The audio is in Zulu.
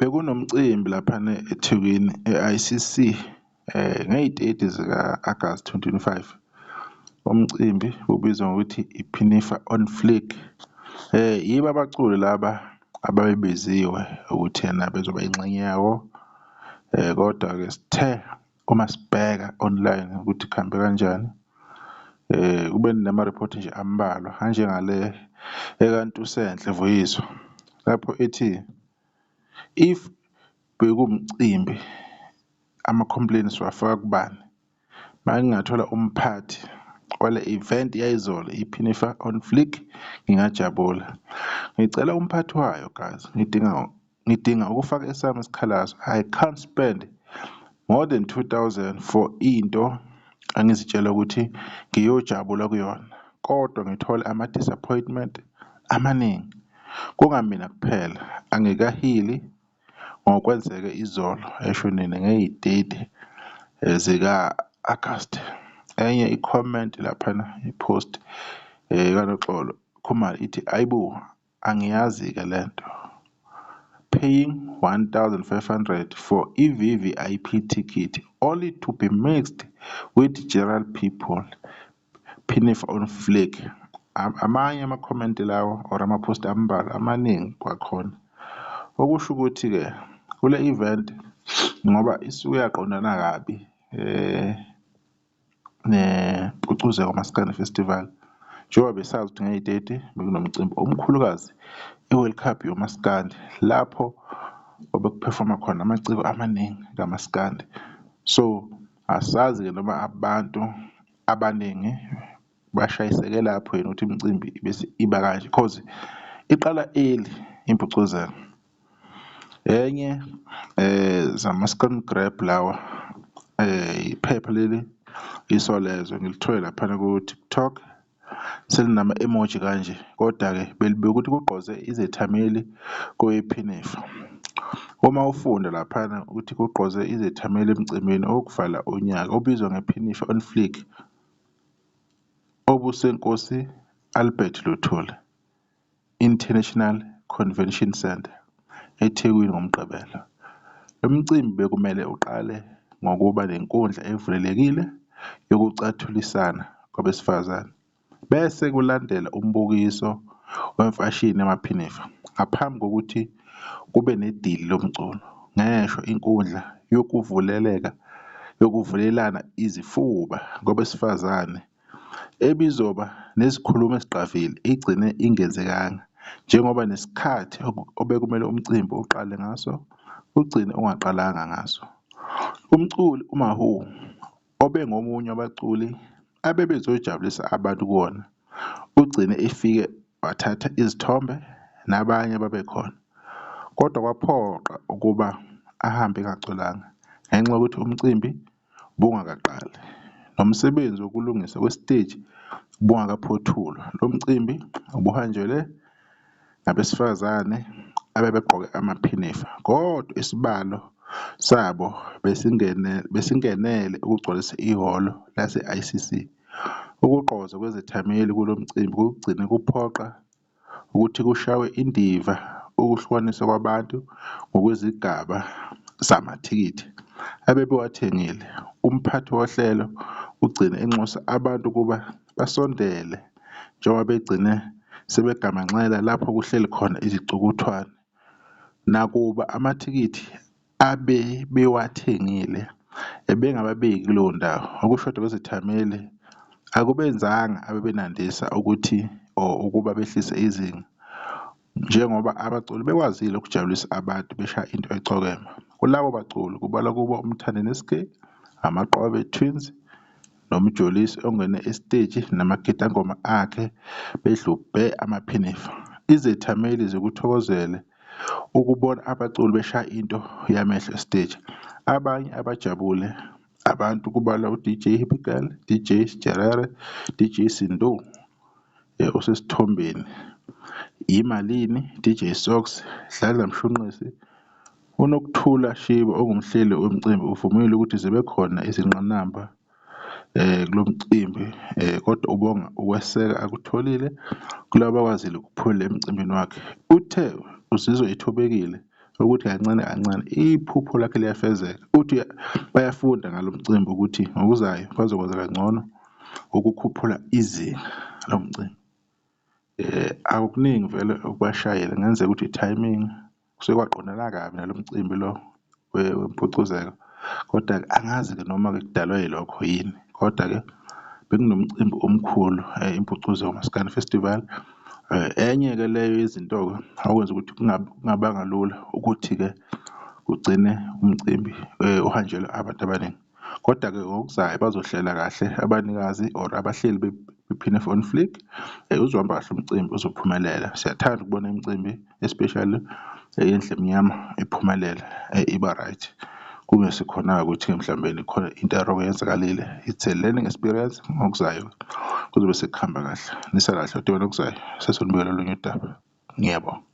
Bekunomcimbi laphana eThekwini e-ICC ngey'teti zika-Agasti 2025. Umcimbi ubizwa ngokuthi iphinifa on Fleek. Yibo abaculi laba ababebiziwe ukuthi ena bezoba ingxenye yawo kodwa-ke sithe uma sibheka online ukuthi kuhambe kanjani kube namariphothi nje ambalwa anjengale ekaNtusenhle Vuyiswa lapho ethi, if bekuwumcimbi ama-complain siwafaka kubani? Mangingathola umphathi wale event yayizolo iphinifa on fleek ngingajabula. Ngicela umphathi wayo guys, ngidinga ngidinga ukufaka esami isikhalazo, I can't spend more than 2000 for into engizitshela ukuthi ngiyojabula kuyona kodwa ngithole ama-disappointment amaningi. Kungamina kuphela angikahili ngokwenzeke izolo eshonini ngeyi-30 zika-Agasti. Enye i-comment laphana i-post kaNoxolo Khumalo ithi, ayi bo, angiyazi-ke lento paying 1500 for i-VVIP ticket only to be mixed with general people phinifa on fleek. Amanye amakhomenti lawo or ama-post ambalwa amaningi kwakhona. Okusho ukuthi-ke kule event ngoba isuke yaqondana kabi neMpucuzeko Maskandi Festival njengoba besazi ukuthi ngeyi-30 bekunomcimbi omkhulukazi i-World Cup yomaskandi lapho obekuphefoma khona amaciko amaningi kamaskandi. So, asazi-ke noma abantu abaningi bashayiseke lapho yini ukuthi imicimbi bese iba kanje cause iqala early impucuzeko. Enye zama-screen grab lawa iphepha leli Isolezwe ngilithole laphana ku-TikTok selinama-emoji kanje koda-ke belibika ukuthi kugqoze izethameli kowephinifa. Uma ufunda laphana ukuthi kugqoze izethameli emcimbini wokuvala unyaka obizwa ngePhinifa on Fleek obuseNkosi Albert Luthuli International Convention Centre, eThekwini ngoMgqibelo. Lo mcimbi bekumele uqale ngokuba nenkundla evulelekile yokucathulisana kwabesifazane bese kulandela umbukiso wemfashini yamaphinifa ngaphambi kokuthi kube nedili lomculo. Ngeshwa inkundla yokuvulelana izifuba kwabesifazane ebizoba nezikhulumi eziqavile igcine ingenzekanga njengoba nesikhathi obekumele umcimbi uqale ngaso ugcine ungaqalanga ngaso. Umculi uMawhoo obengomunye wabaculi abebezojabulisa abantu kuwona, ugcine efike wathatha izithombe nabanye abebekhona, kodwa kwaphoqa ukuba ahambe engaculanga ngenxa yokuthi umcimbi ubungakaqali, nomsebenzi wokulungiswa kwesiteji ubungakaphothulwa. Lo mcimbi ubuhanjelwe ngabesifazane abebegqoke amaphinifa, kodwa isibalo sabo besingenele ukugcwalisa ihholo lase-ICC. Ukugqoza kwezethameli kulo mcimbi kugcine kuphoqa ukuthi kushaywe indiva ukuhlukaniswa kwabantu ngokwezigaba zamathikithi abebewathengile. Umphathi wohlelo ugcine enxusa abantu ukuba basondele njengoba begcine sebegamanxela lapho kuhleli khona izicukuthwane. Nakuba amathikithi abebewathengile ebengababeki kuleyo ndawo, ukushoda kwezethameli akubenzanga abebenandisa ukuthi or ukuba behlise izinga njengoba abaculi bekwazile ukujabulisa abantu beshaya into ecokeme. Kulabo baculi kubalwa kubo uMthandeni SK, Amaqwabe Twins noMjolisi ongene esiteji namagidangoma akhe bedlubhe amaphinifa. Izethameli zikuthokozele ukubona abaculi beshaya into yamehlo esiteji. Abanye abajabule abantu kubalwa u-D_J Happy Girl, D_J Sjerere, D_J Sindu osesithombeni, Yimalini, D_J Sox, Dladla Mshunqisi. UNokuthula Shiba ongumhleli womcimbi uvumile ukuthi zibe khona izingqinamba kulo mcimbi kodwa ubonga ukweseka akutholile kulabo abakwazile ukuphumelela emcimbini wakhe. Uthe uzizwa ethobekile Ukuthi kancane kancane iphupho lakhe liyafezeka uthi bayafunda ngalo mcimbi ukuthi ngokuzayo bazokwenza kangcono ukukhuphula izinga lomcimbi. Akukuningi vele okubashayile kungenzeka ukuthi i-timing kusuke kwaqondana kabi nalo mcimbi lo wempucuzeko koda-ke angazi-ke noma-ke kudalwa yilokho yini koda-ke bekunomcimbi omkhulu Impucuzeko Maskandi Festival. Enye-ke leyo yezinto-ke okwenza ukuthi kungabanga lula ukuthi-ke kugcine umcimbi uhanjelwe abantu abaningi. Koda-ke ngokuzayo bazohlela kahle abanikazi or abahleli bePin on Fleek uzohamba kahle umcimbi uzophumelela. Siyathanda ukubona imicimbi especially eyendlu emnyama iphumelela iba right. Kube sekukhona-ke ukuthi-ke mhlawumbe khona into e-wrong eyenzakalile, it's a learning experience ngokuzayo kuzobe sekuhamba kahle. Nisale kahle okuzayo sesonibikela olunye udaba. Ngiyabonga.